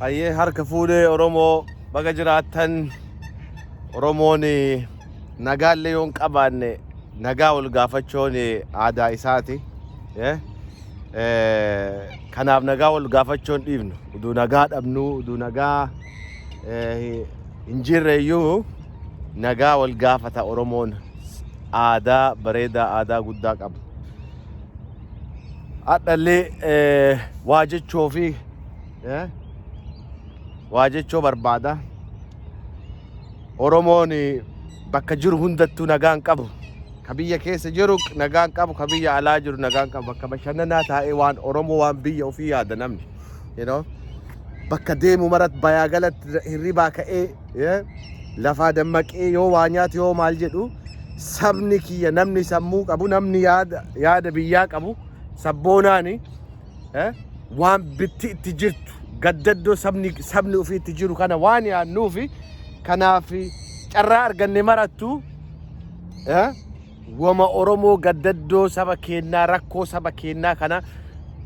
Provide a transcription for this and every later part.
Ayyee harka fuudhee Oromoo baga jiraattan. Oromoon nagaallee yoo hin qabaanne nagaa wal gaafachuun aadaa isaati. Kanaaf nagaa wal gaafachuu hin dhiifnu. Uduu nagaa dhabnu, uduu nagaa hin jirre iyyuu nagaa wal gaafata Oromoon. Aadaa bareedaa, aadaa guddaa qaba. Hadhallee waa jechuu fi waa jechuu barbaada. Oromoon bakka jiru hundattuu nagaa hin qabu. Ka biyya keessa jiru nagaa hin qabu, ka biyya alaa jiru nagaa hin qabu. Bakka bashannanaa taa'ee waan Oromoo waan biyya ofii yaada namni. You know? Bakka deemu maratti bayaa galatti hirribaa ka'ee lafaa dammaqee yoo waa nyaatu yoo maal jedhu sabni kiyya namni sammuu qabu namni yaada yaada biyyaa qabu sabboonaani waan bitti itti jirtu gaddaddoo sabni sabni ofii itti jiru kana waan yaadnuufi kanaaf carraa arganne marattu wama Oromoo gaddaddoo saba keennaa rakkoo saba keennaa kana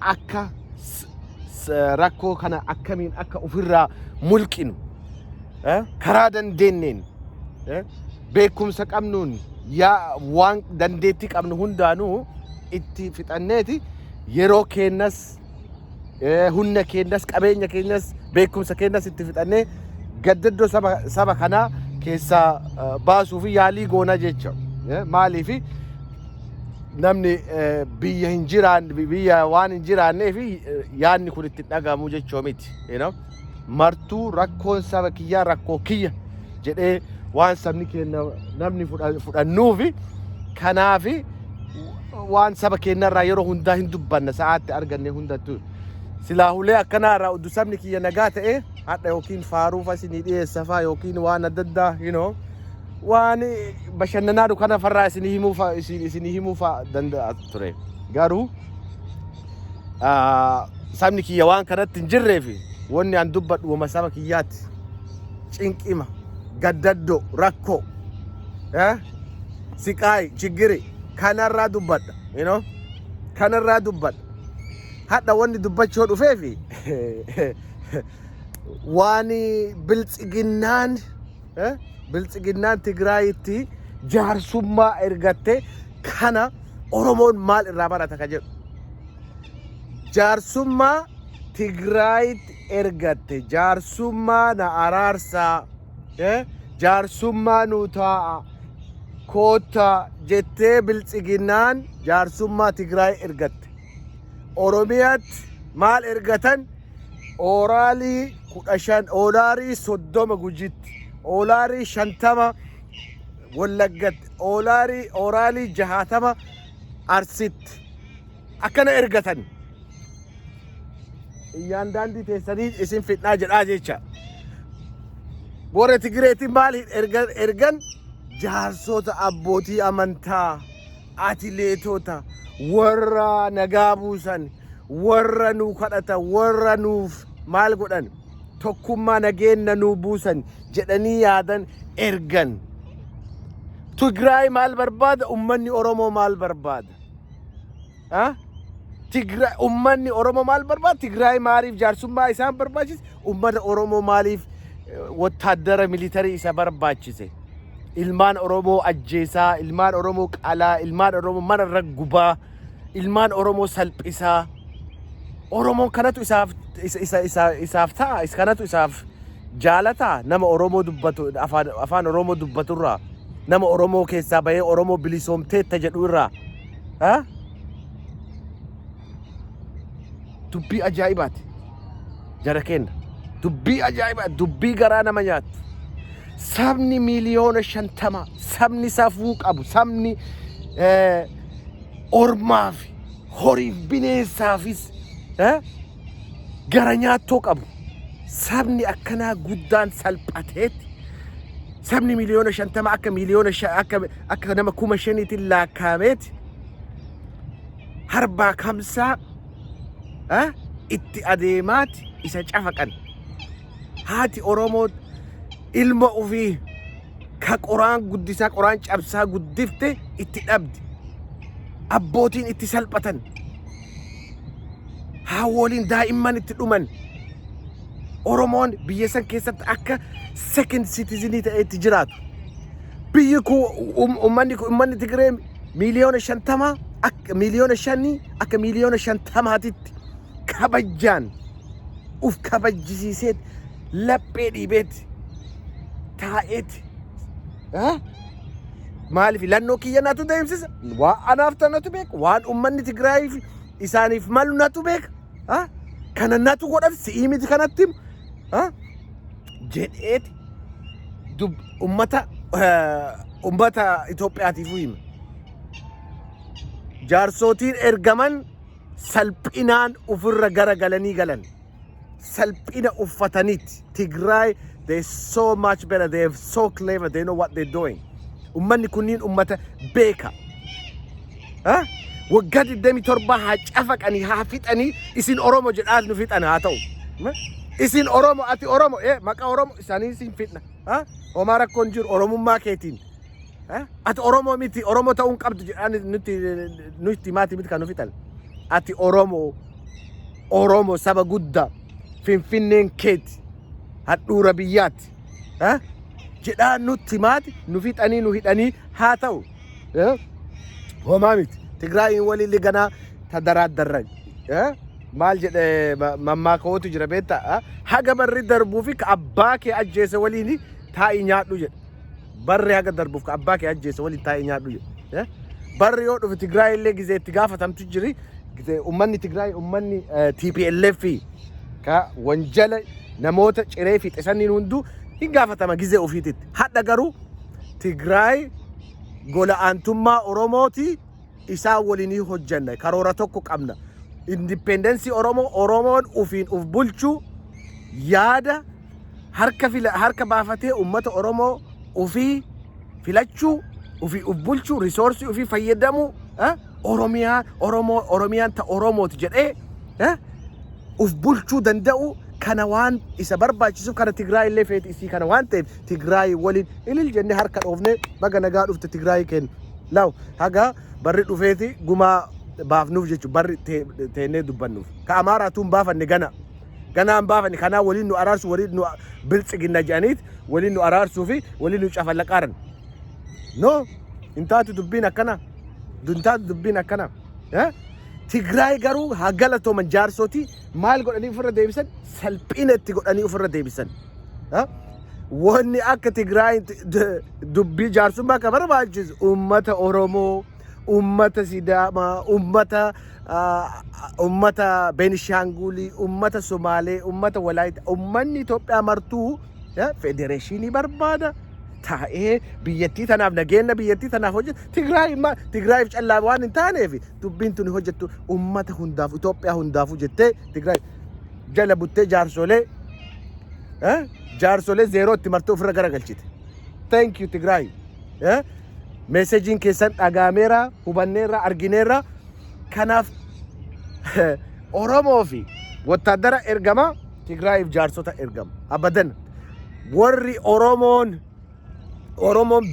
akka rakkoo kana akkamiin akka ofirraa mulqinu karaa dandeenneen beekumsa qabnuun yaa waan dandeettii qabnu hundaanuu itti fixanneeti yeroo keennas humna keenyas qabeenya keenyas beekumsa keenyas itti fixannee gaddaddoo saba, saba kanaa keessaa baasuu fi yaalii goona jecha. Maaliif namni biyya hin jiraan biyya waan hin jiraannee fi yaadni kun itti dhagahamu jechuu miti. You know? Martuu rakkoon saba kiyyaa rakkoo kiyya jedhee waan sabni keenya namni fudhannuufi kanaafi waan saba keenyarraa yeroo hundaa hin dubbanna sa'aatti arganne hundattuu. Silaa hulee akkanaa irraa uddu sabni kiyya nagaa ta'e hadha yookiin faaruufa isinii dhiyeessa faa yookiin waan adda addaa you know, waan bashannanaa kana farraa isinii himuu fa isinii himuu fa danda'a ture. Garuu sabni kiyya waan kanatti hin jirreefi wanni an dubbadhu wama saba kiyyaati. Cinqima, gaddaddoo, rakkoo, siqaayi, chiggiri kanarraa dubbadha. You know? Kanarraa dubbadha. Hadha wanni dubbachuu dhufeefi waan biltsiginnaan biltsiginnaan Tigraayitti jaarsummaa ergatte kana Oromoon maal irraa barata ka jedhu. Jaarsummaa Tigraayitti ergatte jaarsummaa na araarsaa jaarsummaa nuu taa'a koottaa jettee biltsiginnaan jaarsummaa Tigraay ergatte. Oromiyaatti maal ergatan? Ooraalii 15, oolaarii 30 Gujitti, oolaarii 50 Wallaggatti, oolaarii ooraalii 60 Arsitti akkana ergatan. Iyyaan daandii teessanii isin fidnaa jedhaa jecha. Warra Tigireetiin maal ergan jaarsota abbootii amantaa, atileetota, warra nagaa buusan, warra nuu kadhatan, warra nuuf maal godhan, tokkummaa nageenna nuu buusan jedhanii yaadan ergan. Tigraay maal barbaada? Ummanni Oromoo maal barbaada? Ha? Tigraay ummanni Oromoo maal barbaada? Tigraay maaliif jaarsummaa isaan barbaachise? Ummata Oromoo maaliif wottaaddara militarii isa barbaachise? Ilmaan Oromoo ajjeesaa, ilmaan Oromoo qalaa, ilmaan Oromoo mana irra gubaa, ilmaan Oromoo salphisaa. Oromoon kanatu isaaf isa, isa, isa, isaaf ta'a, is kanatu isaaf jaalataa nama Oromoo dubbatu afaan, afaan Oromoo dubbatu irraa nama Oromoo keessaa bahee Oromoo bilisoomteetta jedhu irraa. Ha? Dubbii ajaa'ibaati. Jara keenya. Dubbii ajaa'ibaa, dubbii garaa nama nyaattu. Sabni miiliyoona 50, sabni safuu qabu, sabni ormaaf, horiif, bineensaafis gara nyaattoo qabu. Sabni akkanaa guddaan salphateetti sabni miiliyoona 50 akka miiliyoona akka akka nama 5,000tiin laakkaameeti harbaa kamsaa itti adeemaati isa cafaqan. Haati Oromoo ilma ofii ka qoraan guddisaa qoraan cabsaa guddifte itti dhabdi. Abbootiin itti salphatan. Haawwoliin daa'imman itti dhuman. Oromoon biyya san keessatti akka second citizenii ta'eetti jiraatu. Biyyi kun uummanni Tigree 50 miiliyoona akka 5 miiliyoona akka 50 miiliyoona kabajjaan uf kabajjisiiseet laphee dhiibeeti taa'eeti. Maaliif lannoo kiyya natu deemsisa? Waan anaaf ta'u beeka. Waan uummanni Tigraayiif isaaniif malu natu beeka. Kana natu godhate, si'ii miti kanatti himu. Jedheeti ummata Itoophiyaatiif hima. Jaarsootiin ergaman salphinaan ofirra garagalanii galan. Salphina uffataniiti. Tigraay, they so much better. They are so clever. They know what they're doing. Ummanni kunniin ummata beeka. Waggaa 27 haa cafaqanii, haa fixanii, isin Oromo jedhaa nu fixan haa ta'u. Isin Oromo, ati Oromo, maqaa Oromo isaanii isin fixna. Homaa rakkoon jiru Oromummaa keetiin. Ati Oromoo miti, Oromoo ta'uu hin qabdu jedhaa nutti maati miti kan nu fixan. Ati Oromoo, Oromo saba guddaa, Finfinneen keeti, handhuura biyyaati. Jedhaa nutti maati nu fixanii, nu hidhanii haa ta'u. Homaa miti. Tigraayin waliin ganaa tadaraaddarran. Maal jedhe, mammaakootu jira beektaa? Haga barri darbuu fi ka abbaa kee ajjeese waliin taa'ii nyaadhu jedhe. Barri haga darbuuf ka abbaa kee ajjeese waliin taa'ii nyaadhu jedhe. Barri yoo dhufe Tigraay illee gizee itti gaafatamtu jiri. Uummanni Tigraay, uummanni TPLF ka wanjala namoota ciree fixe sanniin hunduu hin gaafatama gizee ofiititti. Hadha garuu Tigraay gola aantummaa Oromooti, isaan waliin hojjanna, karoora tokko qabna. Independence Oromoo, Oromoon ufiin uf bulchuu, yaada harka fila harka baafatee ummata Oromoo ufii filachuu, ufii uf bulchuu, resource ufii fayyadamuu, Oromiyaa Oromoo, Oromiyaan ta Oromooti jedhee uf bulchuu danda'u kana waan isa barbaachisuuf, kana Tigraay illee feeti isii kana waan ta'eef, Tigraay waliin ilil jennee harka dhoofnee baga nagaa dhufte Tigraay kennu. Law haga barri dhufeeti gumaa baafnuuf jechuudha, barri teennee dubbannuuf. Ka Amaaraatu hin baafanne, gana. Ganaa hin baafanne. Kanaa waliin nu araarsu, waliin nu biltsiginna jedhaniit waliin nu araarsuu fi waliin nu cafallaqaaran. No, hin taatu dubbiin akkana. Hin taatu dubbiin akkana. Tigraay garuu haa galatooman, jaarsootii maal godhanii ofirra deebisan? Salphina itti godhanii ofirra deebisan. Wanni akka Tigraay dubbii jaarsummaa kan barbaachisu uummata Oromoo, uummata Sidaamaa, uummata Beenishaangulii, uummata Somaalee, uummata Walaayita, uummanni Itoophiyaa martuu federeeshinii barbaada. Taa'ee biyyattii tanaaf, nageenya biyyattii tanaaf hojjetu. Tigraay Tigraayiif callaa waan hin taaneef dubbiin tuni hojjettu uummata hundaaf, Itoophiyaa hundaafuu jettee Tigraay jala buttee jaarsolee zeeroo itti martee ofirra garagalchite. Thank you, Tigraay. Messageiin keessan dhagaameera, hubanneerra, argineerra. Kanaaf Oromoo fi wattaadara ergama, Tigraayiif jaarsota ergama. Abadan. Warri Oromoon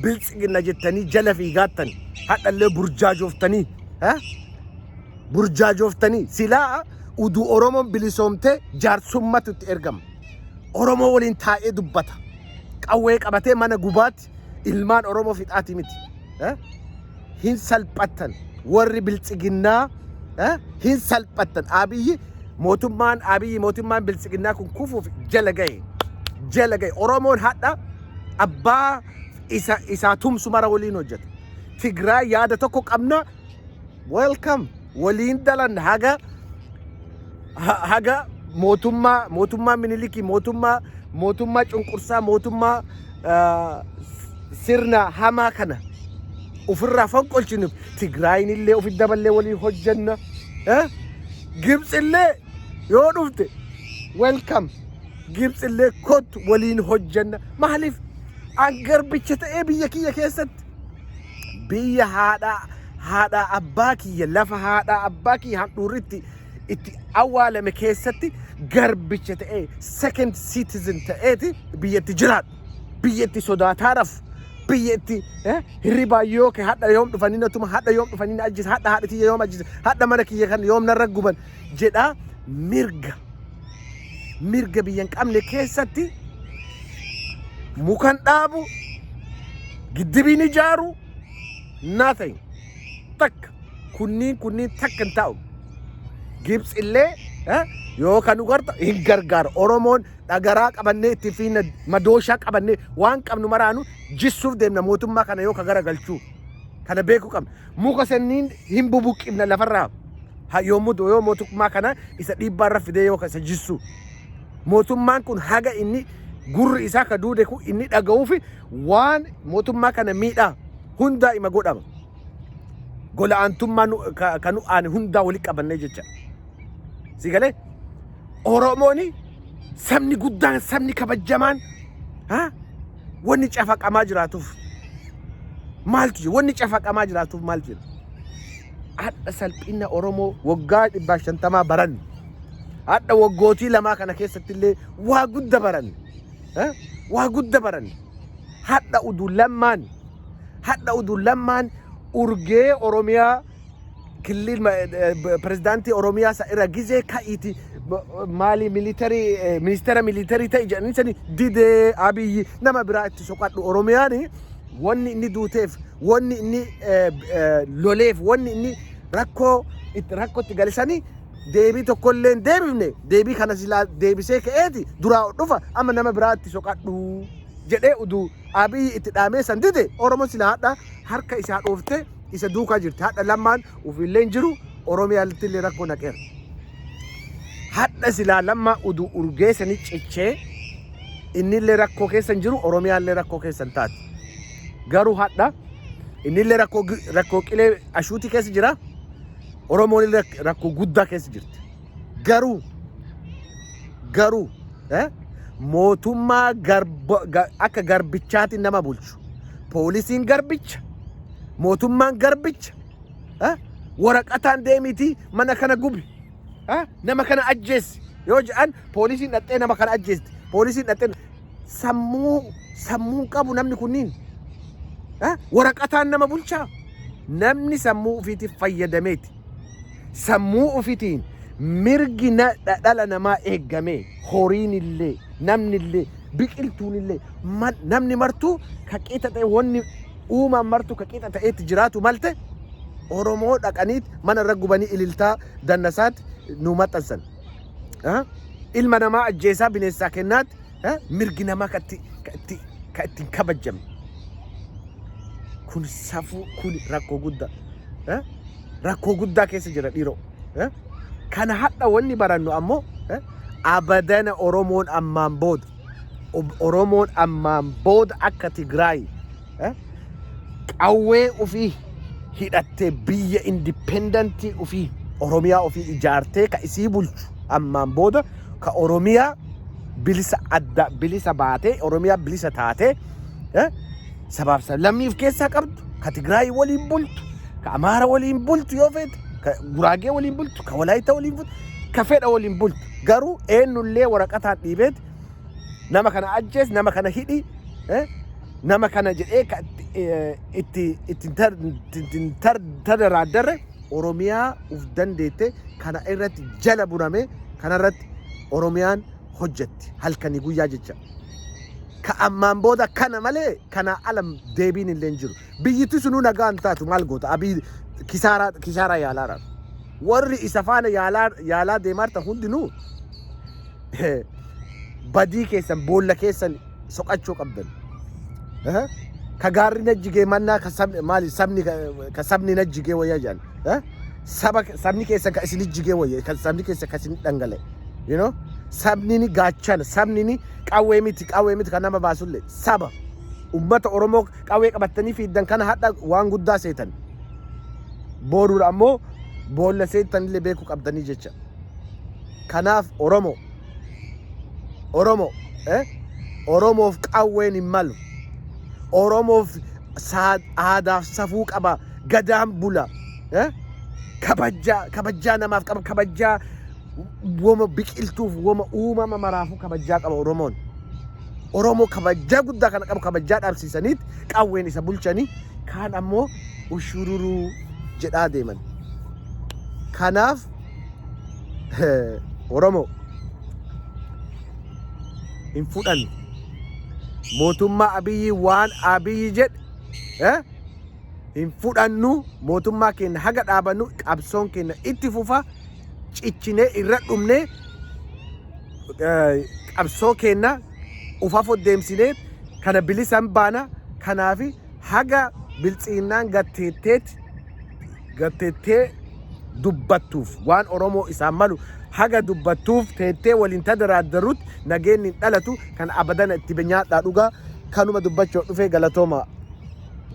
biltsiginna jettanii jala fiigaattan hadhallee burjaajooftanii, burjaajooftanii, silaa uduu Oromoon bilisoomtee jaarsummatu itti ergama. Oromoo waliin taa'ee dubbata. Qawwee qabatee mana gubaatti ilmaan Oromoo fixaati miti. Hin salphattan warri biltsiginnaa, hin salphattan. Abiyyi, mootummaan Abiyyi, mootummaan biltsiginnaa kun kufuuf jala gahe. Jala gahe. Oromoon hadha abbaa isa isaa tumsu mara waliin hojjeta. Tigraay yaada tokko qabna. Welcome. Waliin dalan haga mootummaa Minilikii, mootummaa cunqursaa, mootummaa sirna hamaa kana ofirraa fonqolchinuuf Tigraayin illee ofitti daballee waliin hojjenna. Gibxi illee yoo dhufte welcome. Gibxi illee kottu, waliin hojjenna. Maaliif an garbicha ta'ee biyya kiyya keessatti, biyya haadha abbaa kiyya, lafa haadha abbaa kiyya handhuurritti itti awwaalame keessatti garbicha ta'ee, second citizen ta'eeti biyyatti jiraadhu, biyya itti sodaataa rafu, biyya itti hirribaa yoo ka'e hadha yoom dhufanii na tuma, hadha yoom dhufanii na ajjeesa, hadha haadha tiyya yoom ajjeesa, hadha mana kiyya kan yoom narra guban jedhaa mirga Mirga biyya hin qabne keessatti mukan dhaabu, giddibiin ijaaru, nothing. Takka kunniin takka hin taa'u. Gibxi illee yoo kan nu garta hin gargaaru. Oromoon dhagaraa qabannee itti fiina, madooshaa qabannee, waan qabnu maraanu jissuuf deemna mootummaa kana yoo ka garagalchuu. Kana beekuu qabna. Muka sanniin hin bubuqqifna lafarraa. Yommuu yoo mootummaa kana isa dhiibbaa irra fidee yoo isa jissu. Mootummaan kun haga inni gurri isaa ka duude kun inni dhaga'uufi waan mootummaa kana miidhaa hundaa ima godhama. Gola aantummaa ka nu aane hundaa walitti qabannee jecha. Si galee, Oromooni sabni guddaan, sabni kabajamaan, ha? Wanni cafaqamaa jiraatuuf maaltu jira? Wanni cafaqamaa jiraatuuf maaltu jira? Hadha salphina Oromoo waggaa 150 baranne. Hadha waggootii 2 kana keessatti illee waa gudda baranne. Waa gudda baranne. Hadha uduu lammaan urgee Oromiyaa kilil pirezidaantii Oromiyaa isa irra gizee ka'iiti maali military ministeera military ta'e jedhanii sani didee, Abiyyi nama biraa itti soqadhu. Oromiyaan wanni inni duuteef, wanni inni loleef, wanni inni rakkoo itti rakkootti galisanii deebii tokkollee hin deebifne. Deebii kana silaa deebisee ka'eeti duraa dhufa, amma nama biraa itti soqadhu jedhee uduu Abiyyi itti dhaamee san dide, Oromoon silaa hadha harka isaa dhooftee isa duukaa jirti. Hadha Lammaan ofiillee hin jiru, Oromiyaatti illee rakkoo naqeera. Hadha silaa Lammaa uduu urgee sani cichee, innillee rakkoo keessa hin jiru, Oromiyaallee rakkoo keessa hin taati. Garuu hadha innillee rakkoo qilee ashuutii keessa jira. Oromoon illee rakkoo guddaa keessa jirti. Garuu mootummaa akka garbichaatti nama bulchu. Poolisiin garbicha, mootummaan garbicha, waraqataan deemitii mana kana gubi, nama kana ajjeessi yoo jedhan, poolisiin dhaxxee nama kana ajjeesti. Poolisiin dhaxxee sammuu qabu namni kunniin. Waraqataan nama bulchaa. Namni sammuu ofiitiif fayyadameeti. Sammuu ofiitiin mirgi dhala namaa eeggamee, horiin illee, namni illee, biqiltuun illee, namni martuu ka qixa ta'e, wanni uumaan martuu ka qixa ta'eetti jiraatu malte. Oromoo dhaqaniit mana irra gubanii ililtaa dannasaatti nu maxxansan. Ilma namaa ajjeesaa bineensaa kennaatti mirgi namaa ka ittiin kabajamne. Kun safuu, kun rakkoo guddaa. Rakkoo guddaa keessa jira dhiiroo. Kana hadha wanni barannu ammoo abadana Oromoon ammaan booda akka Tigraay qawwee ofii hidhattee biyya independentii ofii, Oromiyaa ofii ijaartee ka isii bulchu, ammaan booda ka Oromiyaa bilisa adda bilisa baatee, Oromiyaa bilisa taatee, sabaaf sablammii of keessaa qabdu, ka Tigraay waliin bultu, ka Amaara waliin bultu yoo feete, ka Guraagee waliin bultu, ka Walaayittaa waliin bultu, ka fedha waliin bultu, garuu eenyullee waraqataan dhiibeeti nama kana ajjees, nama kana hidhi, nama kana jedhee ka itti tadaraaddarre, Oromiyaa uf dandeette kana irratti jala burame, kana irratti Oromiyaan hojjetti halkanii guyyaa jecha. Ka ammaan booda kana malee kana ala deebiin illee hin jiru. Biyyittii sunuu nagaa hin taatu. Maal goota? Abii kisaaraa kisaaraa yaalaadha. Warri isa faana yaalaa yaalaa deemaa jirtan hundinuu badii keessan boolla keessan soqachuu qabdan. Ka gaarri na jigee mannaa ka sabni maali, sabni ka sabni na jigee wayya jedhan. Saba sabni keessan ka isin jigee wayya, kan sabni keessan ka isin dhangala'e. Sabni ni gaachana, sabni ni qawwee miti, qawwee miti kan nama baasullee saba. Ummata Oromoo qawwee qabattanii fiiddan kana hadha waan guddaa seetan. Booruudha ammoo boolla seetanillee beekuu qabdanii jecha. Kanaaf Oromoo, Oromoof qawween hin malu. Oromoof aadaaf safuu qaba. Gadaan bula. Kabajjaa namaaf qaba. Kabajjaa wama biqiltuuf, wama uumama maraafuu kabajjaa qaba Oromoon. Oromoo kabajjaa guddaa kana qabu kabajjaa dhabsiisaniit qawween isa bulchanii, kaan ammoo ushururuu jedhaa deeman. Kanaaf Oromoo hin fudhannu. Mootummaa Abiyyi waan Abiyyi jedhe hin fudhannu. Mootummaa keenya haga dhaabannu qabsoon keenya itti fufa. Ciccinee irra dhumnee qabsoo keenya ufaaf deemsinee kana bilisan baana. Kanaafi haga biltsiinnaan gatteettee dubbattuuf, waan Oromoo isaan malu haga dubbattuuf teettee waliin tadaraaddarutti nageenyi hin dhalatu. Kan abadana itti nyaadhaa dhugaa. Kanuma dubbachuu dhufee, galatooma.